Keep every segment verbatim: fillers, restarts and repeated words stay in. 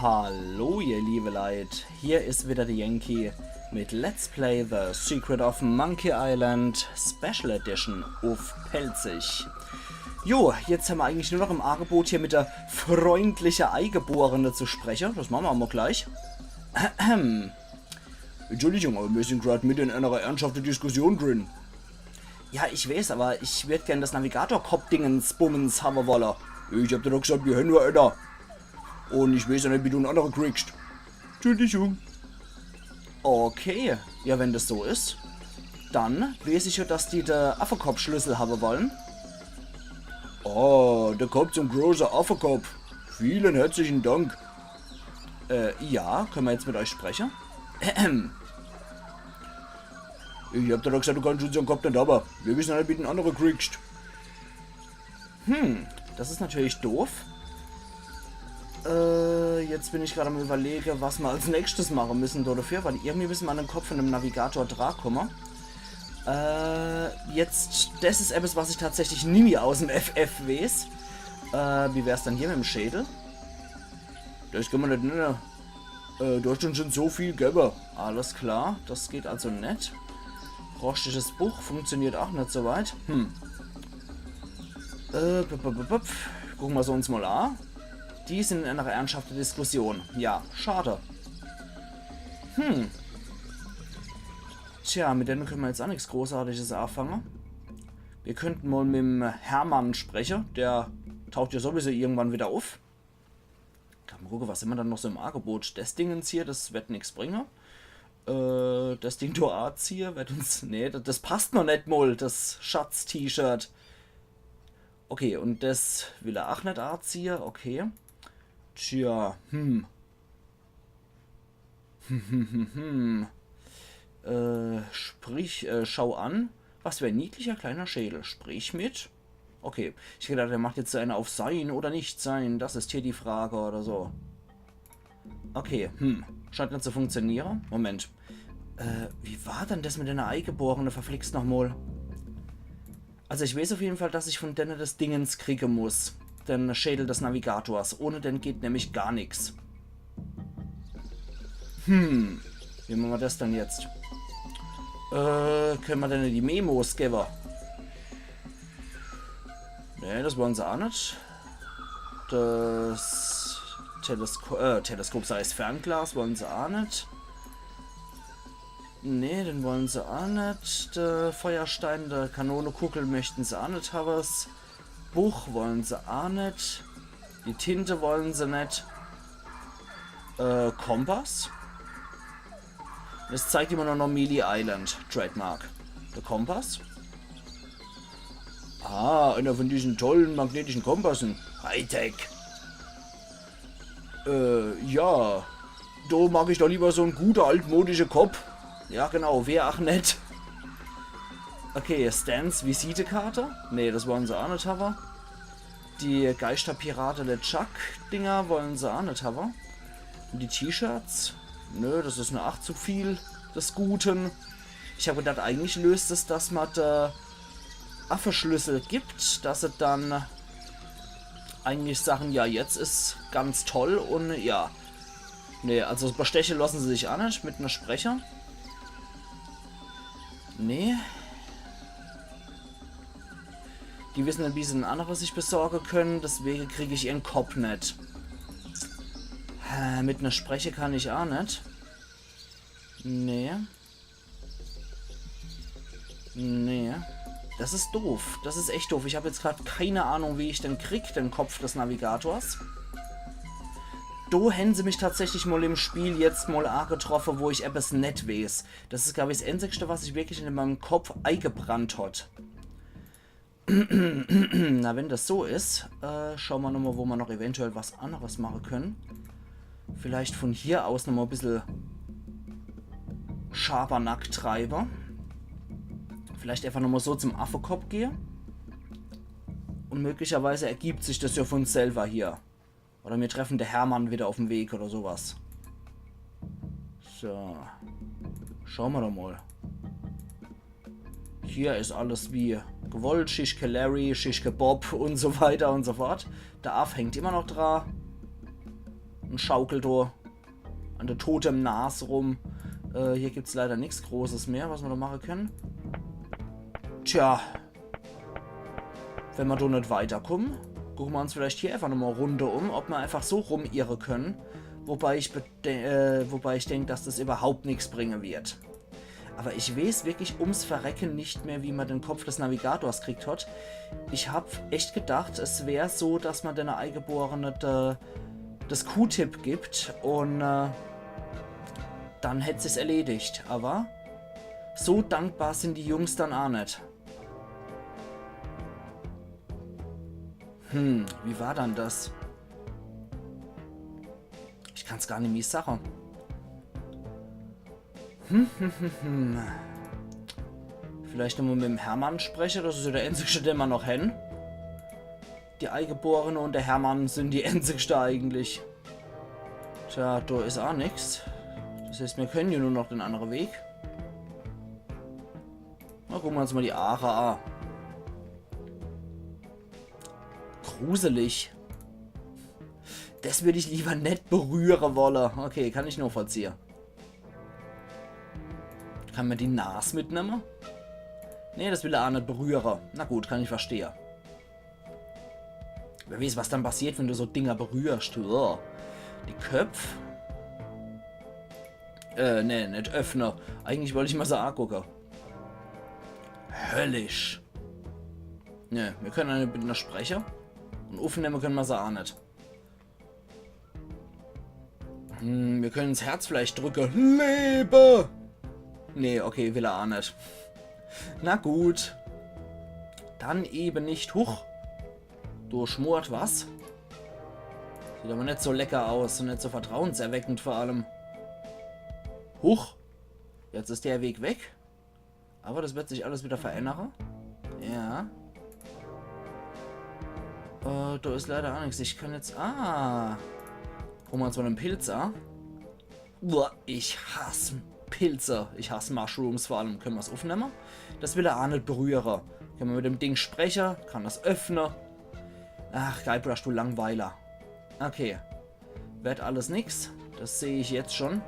Hallo ihr liebe Leit, hier is wieder de Yankee mit Let's Play The Secret of Monkey Island Special Edition uff Pälzisch. Jo, jetzt hämmer eigentlich nur noch im Agebot, hier mit der freundliche Eigeborene zu spreche. Das mache mer mol gleich. Entschuldigung, awwer mir sin grad mitte in enner ernsthafte Diskussion drin. Ja, ich weeß, awwer ich würd gern das Navigator-Kopp-Dingens-Bummens hawwe wolle. Ich hab der doch gsacht, mir hänn nur enner. Un ich weeß jo net, wie du en annere kriegscht. Entschuldigung. Okay, ja, wenn das so is, dann weeß ich jo, dass die de Affekopp-Schlüssel hawwe wolle. Oh, de Kopp zum große Affekopp. Vielen herzlichen Dank. Äh, ja, kenne mer jetzt mit euch spreche? Ich hab der doch gsacht, du kannscht unsern Kopp net hawwe. Mir wisse jo net, wie du en annere kriegscht. Hm, das is natürlich doof. Äh, jetzt bin ich grad am Überlege, was mer als nächstes mache müsse do dafür, weil irgendwie müsse mer an de Kopp von dem Navigator drakumme. Äh, jetzt, das is ebbes, was ich tatsächlich nimmi aus'm F F weeß. Äh, wie wär's dann hier mit'm Schädel? Das kenne mer net nenne. Äh, du hascht uns schon so viel gewwe. Alles klar, das geht also net. Roschtisches Buch funktioniert ach net so weit. Hm. Äh, bup, bup, bup, bup. Gucke mer se uns mol a. Die sin in enner ernsthafte Diskussion. Ja, schade. Hm. Tja, mit denne kenne mer jetzt ach nix Großartiges afange. Mir könnte mol mit'm Hermann spreche. Der taucht jo sowieso irgendwann wieder uff. Kann mer gucke, was hämmer dann noch so im Agebot. Das Dingens hier, das werd nix bringe. Äh, das Ding do aziehe, werd uns, nee, das, das passt noch net mol, das Schatz-T-Shirt. Okay, un das will er ach net aziehe, okay. Tja, hm. Hm, hm, hm, hm. Äh, sprich, äh, schau an. Was für ein niedlicher kleiner Schädel. Sprich mit. Okay, ich hab gedacht, er macht jetzt so eine auf Sein oder Nicht-Sein. Das ist hier die Frage oder so. Okay, hm. Scheint net zu funktioniere. Moment. Äh, wie war dann das mit denne Eigeborene, verflixt noch mol? Also ich weeß auf jeden Fall, dass ich von denne das Dingens kriege muss. Den Schädel des Navigators. Ohne den geht nämlich gar nix. Hm. Wie mache mer das dann jetzt? Äh, kenne mer denne die Memos gewwe? Nee, das wolle se ach net. Das Telesko äh, Teleskop, sei es Fernglas, wolle se ach net. Nee, den wolle se ach net. De Feuerstein, de Kanonekugel möchte se ach net hawwe. S Buch wolle se ach net. Die Tinte wolle se net. Äh, Kompass? Es zeigt immer nur noch Mealy Island. Trademark. De Kompass? Ah, einer von diesen tollen magnetischen Kompassen. Hightech. Äh, ja. Do mag ich doch lieber so en guter altmodischer Kopp. Ja, genau, wär ach net. Okay, Stans Visitekarte. Nee, das wolle se ach net hawwe. Die Geisterpirate LeChuck-Dinger wolle se ach net hawwe. Un die T-Shirts? Nö, das is ne ach zu viel des Guten. Ich hab gedacht, eigentlich löst es, dass mer de Affeschlüssel gibt, dass se dann eigentlich sache, ja, jetzt is ganz toll un ja. Nee, also besteche losse se sich ach net mit ner Spreche. Nee. Die wisse net, wie se en annere sich besorge kenne, deswege krieg ich ihren Kopp net. Äh, mit ner Spreche kann ich ach net. Nee. Nee. Das is doof. Das is echt doof. Ich hab jetzt grad keine Ahnung, wie ich den krieg, den Kopp des Navigators. Do hänn se mich tatsächlich mol im Spiel jetzt mol agetroffe, wo ich ebbes net weeß. Das is, glaab ich, s Einzigste, was sich wirklich in meinem Kopp eigebrannt hat. Na, wenn das so is, äh, schaue mer nochmol, wo mer noch eventuell was anneres mache kenne. Vielleicht von hier aus nochmol e bissel Schabernack treibe. Vielleicht einfach nochmol so zum Affekopp gehe. Un möglicherweise ergibt sich das jo von selwer hier. Oder mir treffe de Hermann wieder uff'm Weg oder so was. So. Schaue mer doch mol. Hier is alles wie gewollt. Schischke Larry, Schischke Bob un so weiter un so fort. De Aff hängt immer noch dra. und schaukelt do an der Totemnas rum. Äh, hier gibt's leider nix Großes mehr, was mer do mache kenne. Tja. Wenn mer do net weiterkumme, gucke mer uns vielleicht hier einfach nochmol e Runde um, ob mer einfach so rumirre kenne. Wobei ich, bede- äh, wobei ich denk, dass das überhaupt nix bringe wird. Aber ich weeß wirklich ums Verrecke net mehr, wie mer den Kopf des Navigators kriegt hat. Ich hab echt gedacht, es wär so, dass mer den Eingeborene de, das Q-Tip gibt und äh, dann hätt sich's erledigt. Aber so dankbar sin die Jungs dann aa net. Hm, wie war dann das? Ich kann's gar net mehr sache. Hm, hm, hm, hm. Vielleicht nochmol mit dem Hermann spreche, das is ja der einzigste, den mer noch hen. Die Eingeborene und der Hermann sin die einzigste eigentlich. Tja, do is aa nix. Das heißt, mir kenne ja nur noch den andere Weg. Na, gucke mer uns mol die Aache a. Gruselig. Das würd ich lieber net berühre wolle. Okay, kann ich nochvollziehe. Kann mer die Nas mitnemme? Nee, das will er aa net berühre. Na gut, kann ich verstehe. Wer weeß, was dann passiert, wenn du so Dinger berührst. Uah. Die Köpf. Äh, nee, net öffne. Eigentlich wollt ich mer se aagucke. Höllisch. Nee, mir kenne aa net mit ner spreche. Und uffnemme kenne mer se aa net. Hm, mir kenne s Herz vielleicht drücke. Lebe! Nee, okay, will er aa net. Na gut. Dann eben net. Huch. Do schmort was. Sieht aber net so lecker aus und net so vertrauenserweckend vor allem. Huch. Jetzt is der Weg weg. Aber das wird sich alles wieder verännere. Ja. Äh, do is leider aa nix. Ich kann jetzt... Ah. Gucke mer uns mol den Pilz a. Uah, ich hass Pilze. Ich hass Mushrooms vor allem. Kenne mer's uffnemme? Das will er aa net berühre. Kenne mer mit dem Ding spreche? Kann das öffne? Ach, Guybrush, du Langweiler. Okay. Wird alles nix. Das seh ich jetzt schon.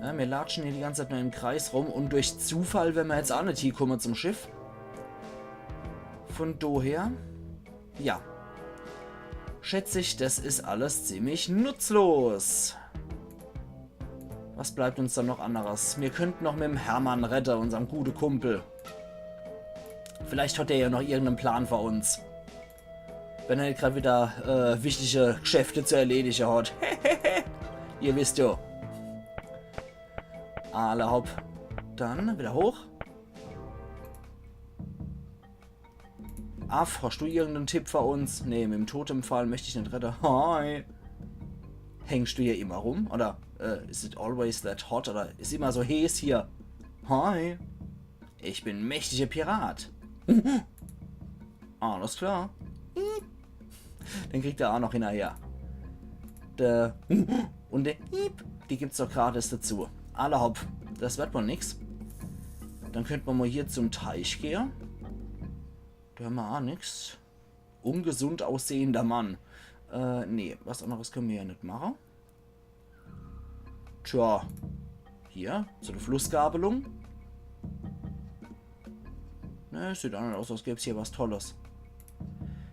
Ja, mir latschen hier die ganze Zeit nur im Kreis rum und durch Zufall, wenn mer jetzt aa net hie kumme zum Schiff. Von doher, ja. Schätz ich, das is alles ziemlich nutzlos. Was bleibt uns dann noch anderes? Mir könnten noch mit dem Hermann redde, unserm gute Kumpel. Vielleicht hat er ja noch irgenden Plan für uns. Wenn er net grad wieder äh, wichtige Geschäfte zu erledige hat. Ihr wisst jo. Alla hopp. Dann wieder hoch. Aff, hast du irgenden Tipp für uns? Nee, mit dem Totempfahl möcht ich net redde. Hi. Hängst du hier immer rum? Oder äh, is it always that hot? Oder is immer so heeß hier? Hi. Ich bin mächtige Pirat. Alles klar. Den kriegt er aa noch hinnerher. Der und der Iep, die gibt's doch gratis dazu. Alla hopp, das wird wohl nix. Dann könnt mer mol hier zum Teich gehe. Do hämmer aa nix. Ungesund aussehender Mann. Äh, nee, was anderes könne mer ja net mache. Tja. Hier, so e Flussgabelung. Ne, sieht aa net aus, als gäb's hier was Tolles.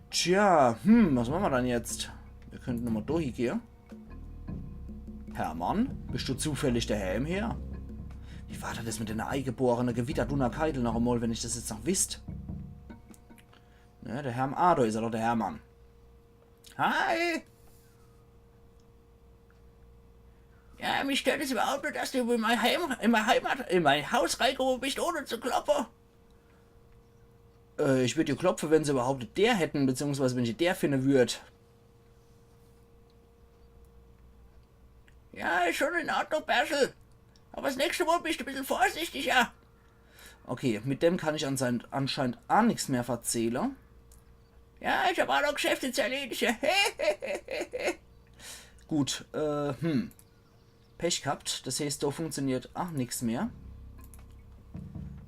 Tja, hm, was mache mer dann jetzt? Mir könnten nochmol do hie gehe. Hermann, bist du zufällig dehääm hier? Wie war dann das mit dene Eigeborene? Gewitter, Dunner, Keitel noch emol, wenn ich das jetzt noch wisst. Ja, der Hermann. Ah, do is er doch, der Hermann. Hi! Ja, mich stört es überhaupt net, dass du in mein Heim, in mein Heimat, in mein Haus reingekommen bist, ohne zu klopfen. Äh, ich würd jo klopfe, wenn se überhaupt e Deer hätten, beziehungsweise wenn ich e Deer finde würd. Ja, is schon in Ordnung, Berschel. Aber das nächste Mal bist du e bissel vorsichtiger. Okay, mit dem kann ich anscheinend, anscheinend aa nix mehr verzähle. Ja, ich hab aa noch Geschäfte zu erledige. Gut, äh, hm. Pech gehabt, das heißt, do funktioniert aa nix mehr.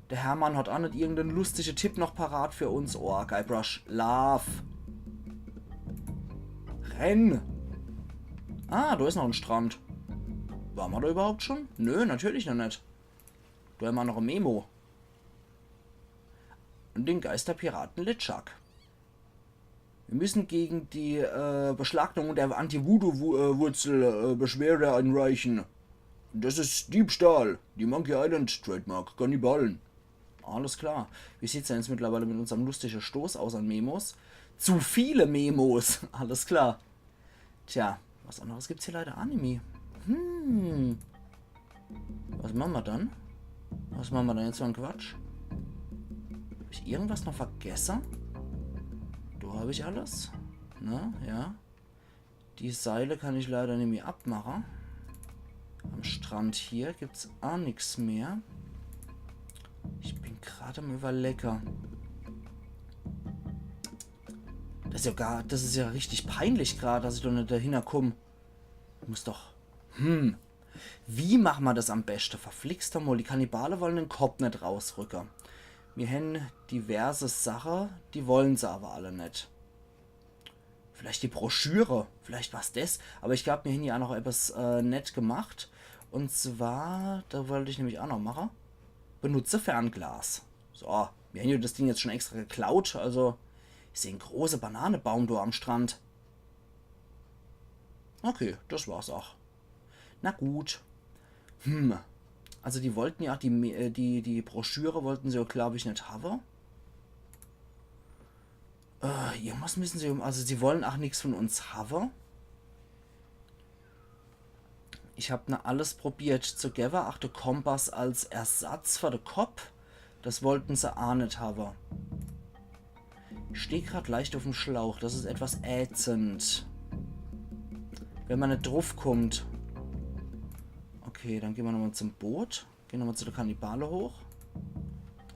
Der Hermann hat aa net irgenden lustige Tipp noch parat für uns. Oh, Guybrush, laaf. Renn! Ah, do is noch en Strand. Ware mer do überhaupt schon? Nö, natürlich noch net. Do hämmer noch e Memo. Un den Geisterpiraten LeChuck. Wir müssen gegen die äh, Beschlagnahmung der Anti-Voodoo-Wurzel äh, Beschwerde einreichen. Das ist Diebstahl. Die Monkey Island Trademark Kannibalen. Alles klar. Wie sieht's denn jetzt mittlerweile mit unserem lustigen Stoß aus an Memos? Zu viele Memos. Alles klar. Tja, was anderes gibt's hier leider aa nimmi. Hm. Was mache mer dann? Was mache mer dann jetzt für en Quatsch? Hab ich irgendwas noch vergesse? Do hab ich alles. Ne? Ja. Die Seile kann ich leider nimmi abmache. Am Strand hier gibt's aa nix mehr. Ich bin grad am Überlecker. Das is ja gar, das is ja richtig peinlich grad, dass ich do net dahinner komm. Muss doch. Hm. Wie mache mer das am beste? Verflixt mol, die Kannibale wollen den Kopp net rausrücke. Mir hän diverse Sache, die wollen se aber alle net. Vielleicht die Broschüre, vielleicht war's des. Aber ich glaub, mir hän ja noch etwas äh, net gemacht. Und zwar, do wollt ich nämlich aa noch mache. Benutze Fernglas. So, mir hän ja das Ding jetzt schon extra geklaut, also ich seh en große Bananebaum do am Strand. Okay, das war's aa. Na gut. Hm. Also die wollten ja die, äh, die, die Broschüre wollten se ja, glaub ich, net hawe. Äh, irgendwas müssen se, also sie wollen aa nix von uns hawe. Ich hab ne alles probiert zu gewwe. Ach, de Kompass als Ersatz für de Kopp. Das wollten se aa net hawe. Ich steh grad leicht uff'm Schlauch. Das is etwas ätzend. Wenn mer net druffkummt. Okay, dann gehn mer nochmol zum Boot. Gehn nochmol zu de Kannibale hoch.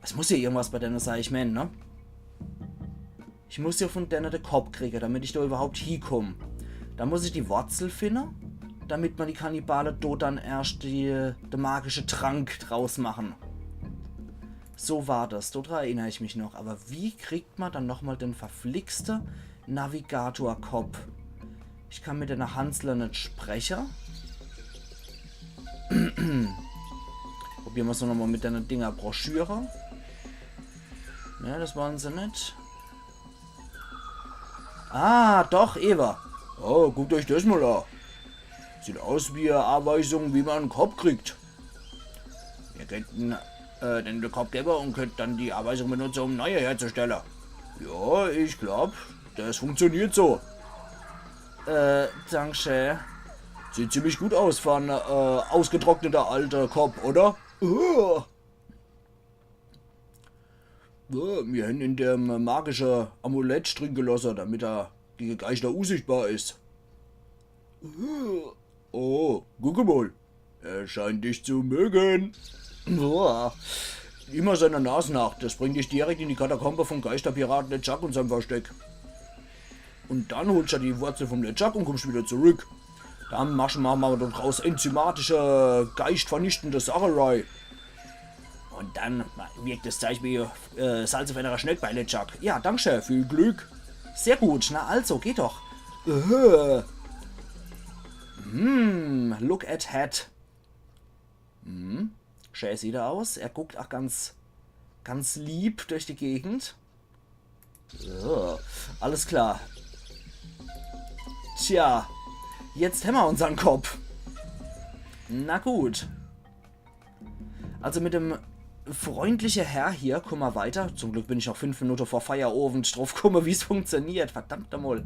Es muss ja irgendwas bei denne sei, ich mein, ne? Ich muss ja von denne de Kopp kriege, damit ich do überhaupt hiekomm. Dann muss ich die Wurzel finne, damit mer die Kannibale do dann erscht die, de magische Trank draus mache. So war das, do dra erinner ich mich noch. Aber wie kriegt mer dann nochmol den verflixte Navigator-Kopp? Ich kann mit denne Hansler net spreche. Probiere mer's nochmol mit denne Dinger Broschüre. Ne, das wollen se net. Ah, doch, ewe. Oh, guckt euch das mol aa. Sieht aus wie e Anweisung, wie mer en Kopp kriegt. Ihr könnt en, äh, den de Kopp gewwe und könnt dann die Anweisung benutze, um neue herzustelle. Ja, ich glaub, das funktioniert so. Äh, dankeschön. Sieht ziemlich gut aus für en äh, ausgetrockneter alter Kopp, oder? Uah. Ja, mir hän in dem magische Amulett drin gelosse, damit er gege Geister unsichtbar is. Oh, guck mol. Er scheint dich zu mögen. Boah. Immer seiner Nas nach. Das bringt dich direkt in die Katakombe vom Geisterpiraten LeChuck und seinem Versteck. Und dann holst du die Wurzel vom LeChuck und kommst wieder zurück. Dann mache mer, mache mer draus enzymatische, geistvernichtende Sacherei. Und dann wirkt das Zeug wie äh, Salz auf einer Schneck bei LeChuck. Ja, dankeschön, viel Glück. Sehr gut, na also, geht doch. Äh. Hm, look at that. Hm, schä sieht er aus. Er guckt ach ganz, ganz lieb durch die Gegend. So, alles klar. Tja, jetzt hämmer unsern Kopp. Na gut. Also mit dem freundliche Herr hier, komm mer weiter. Zum Glück bin ich noch fünf Minute vor Feierowend drauf kumme, wie's funktioniert. Verdammt nochmol.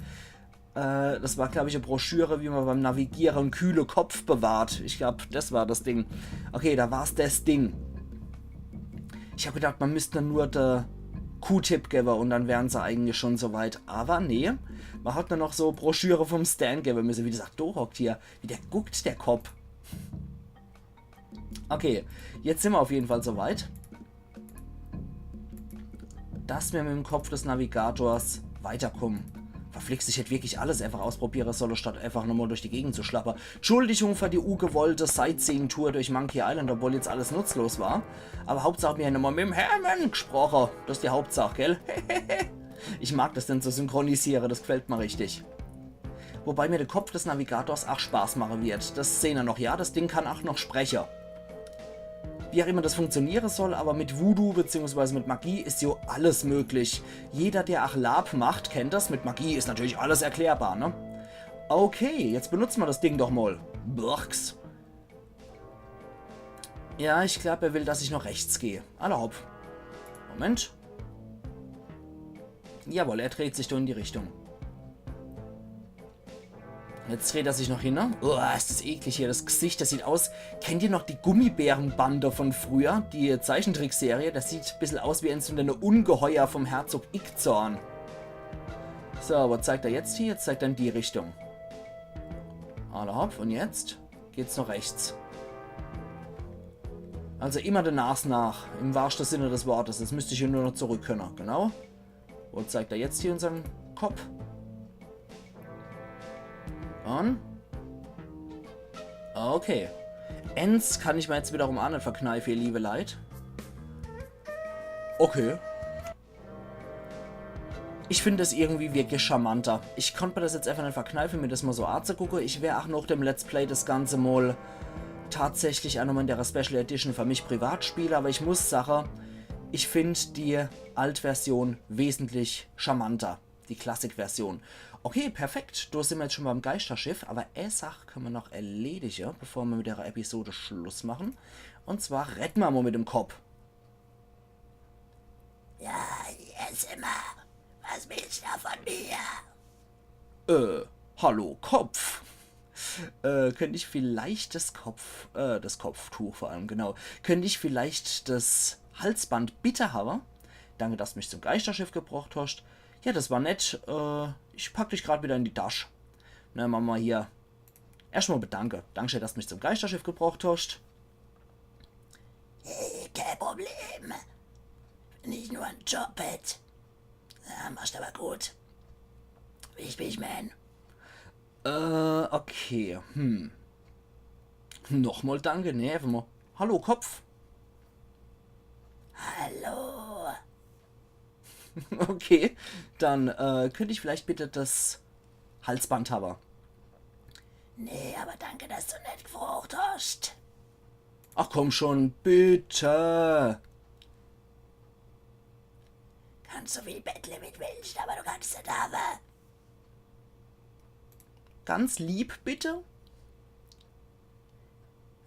Äh, das war, glaub ich, e Broschüre, wie mer beim Navigiere en kühle Kopf bewahrt. Ich glaub, das war das Ding. Okay, do war's das Ding. Ich hab gedacht, mer müsst nur de Q-Tip gewwe und dann wären se eigentlich schon so weit. Aber nee, mer hat nur noch so Broschüre vom Stan gewwe müsse. Wie gesagt, do hockt hier, wie der guckt, der Kopp. Okay, jetzt sin mer auf jeden Fall so weit, dass mer mit dem Kopf des Navigators weiterkumme. Verflixt, ich hätt wirklich alles einfach ausprobiere solle, statt einfach nochmol durch die Gegend zu schlappe. Entschuldigung für die ungewollte Sightseeing-Tour durch Monkey Island, obwohl jetzt alles nutzlos war. Aber Hauptsach, mir hän nochmol mit dem Hermann gesproche. Das is die Hauptsach, gell? Ich mag das denn zu synchronisiere, das gefällt mer richtig. Wobei mir de Kopf des Navigators ach Spaß mache wird. Des sehn er noch, ja. Des Ding kann ach noch spreche. Wie ach immer des funktioniere soll, awwer mit Voodoo beziehungsweise mit Magie is jo alles möglich. Jeder, der ach Lab macht, kennt des. Mit Magie is natürlich alles erklärbar, ne? Okay, jetzt benutze mer des Ding doch mol. Burks. Ja, ich glaab, er will, dass ich noch rechts geh. Alla hopp. Moment. Jawohl, er dreht sich do in die Richtung. Jetzt dreht er sich noch hin, ne? Uah, is des eklig hier, des Gesicht, des sieht aus. Kennt ihr noch die Gummibärenbande von früher? Die Zeichentrickserie? Des sieht e bissel aus wie eens von dene Ungeheuer vom Herzog Igzorn. So, wo zeigt er jetzt hie? Jetzt zeigt er in die Richtung. Alla hopp, un jetzt geht's noch rechts. Also immer de Nas nach, im wahrschte Sinne des Wortes. Jetzt müsst ich jo nur noch zurück könne, genau. Wo zeigt er jetzt hie unsern Kopf? Un? Okay. Eens kann ich mer jetzt wiederum ach net verkneife, ihr liebe Leit. Okay. Ich find des irgendwie wirklich charmanter. Ich konnt mer des jetzt äfach net verkneife, mir des mol so azegucke. Ich wer ach noch dem Let's Play des Ganze mol tatsächlich ach nochmol in de Special Edition für mich privat spiele, awwer ich muss sache, ich find die Altversion wesentlich charmanter. Die Classic-Version. Okay, perfekt. Do sin mer jetzt schon beim Geisterschiff, awwer e Sach könne mer noch erledige, bevor mer mit de Episode Schluss mache. Un zwar redde mer mol mit dem Kopf. Ja, hier sin mer. Was willscht du von mir? Äh, hallo, Kopf. Äh, könnt ich vielleicht des Kopf, äh, des Kopftuch vor allem, genau. Könnt ich vielleicht des Halsband bitte hawwe? Danke, dass du mich zum Geisterschiff gebrocht hoscht. Ja, des war nett. Äh, ich pack dich grad wieder in die Tasch. Ne, mache mer hier. Erscht mol bedanke. Dankeschön, dass du mich zum Geisterschiff gebrocht hoscht. Hey, kein Problem. Wenn ich nur en Job hätt. Ja, machscht awwer gut. Wie ich, wie ich mein. Äh, okay. Hm. Nochmol danke, ne? Äfach mol. Hallo, Kopf. Hallo. Okay, dann, äh, könnt ich vielleicht bitte des Halsband hawwe? Nee, awwer danke, dass du net gefrocht hoscht. Ach komm schon, bitte. Kannscht so viel bettle, wie du willscht, awwer du kannscht's net hawwe. Ganz lieb, bitte?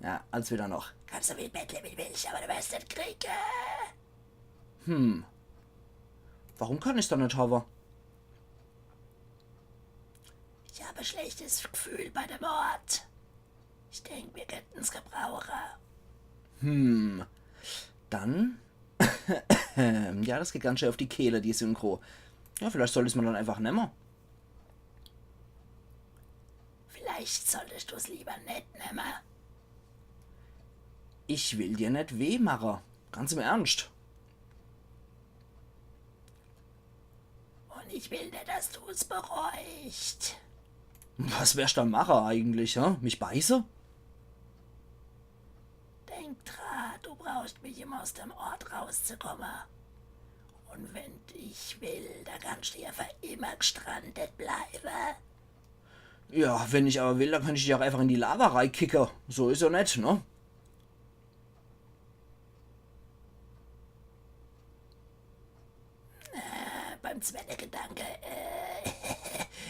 Ja, als wieder noch. Kannscht so viel bettle, wie du willscht, awwer du werscht's net kriege. Hm. Warum kann ich's dann net hawwe? Ich hab e schlechtes Gefühl bei dem Ort. Ich denk, mir könnten's gebrauche. Hm. Dann. Ja, des geht ganz schön auf die Kehle, die Synchro. Ja, vielleicht sollt ich's mer dann äfach nemme. Vielleicht solltescht du's lieber net nemme. Ich will dir net weh mache. Ganz im Ernscht. Un ich will net, dass du's bereuscht. Was werscht dann mache eigentlich, hä? Mich beiße? Denk dra, du brauchscht mich, um aus dem Ort rauszukomme. Un wenn ich will, dann kannscht du hier für immer gestrandet bleibe. Ja, wenn ich awwer will, dann kann ich dich ach äfach in die Lava reikicke. So is jo net, ne? Äh, beim zwette Gedanke, äh,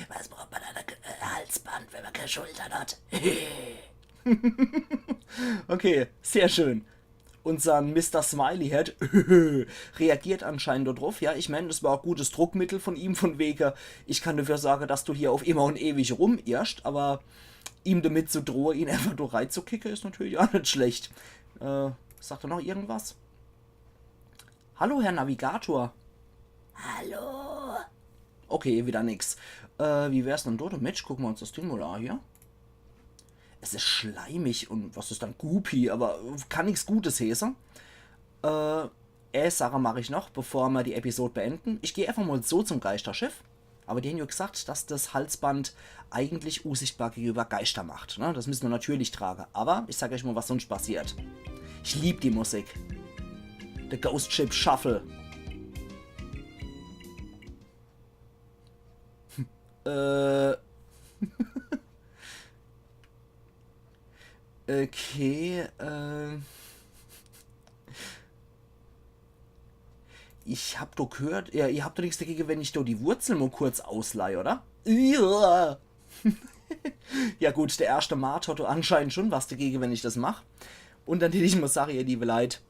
was braucht mer dann e K-, äh, Halsband, wenn mer kä Schultern hat? Okay, sehr schön. Unser Mister Smiley Head reagiert anscheinend dort druff. Ja, ich mein, des war e gutes Druckmittel von ihm, von wege, ich kann dafür sage, dass du hier auf immer un ewig rumirrscht, awwer ihm damit zu drohe, ihn äfach nur reizukicke, is natürlich ach net schlecht. Äh, sagt er noch irgendwas? Hallo, Herr Navigator. Hallo. Okay, wieder nix. Äh, wie wär's dann dort mit? Gucke mer uns des Ding mol a hier. Es is schleimig un was is dann goopy, awwer kann nix Gutes heeße. Äh, e Sache mach ich noch, bevor mer die Episode beenden. Ich geh äfach mol so zum Geisterschiff. Awwer die hen jo gesagt, dass des Halsband eigentlich unsichtbar gegenüber Geischter macht, ne? Des müsse mer natürlich trage. Awwer ich sag eich mol, was sunscht passiert. Ich lieb die Musik. The Ghost Ship Shuffle. Äh. Okay, äh. Ich hab doch gehört, ja, ihr habt doch nichts dagegen, wenn ich doch die Wurzel mal kurz ausleih, oder? Ja. Ja gut, der erschte Mart hat doch anscheinend schon was dagegen, wenn ich das mach. Und dann hätt ich mal sage, ihr liebe Leit,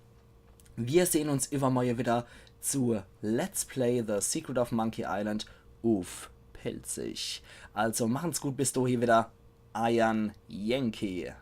wir sehen uns übermorgen wieder zu Let's Play The Secret of Monkey Island uff Pälzisch. Also machen's gut, bis dahin wieder. Eiern Yankee.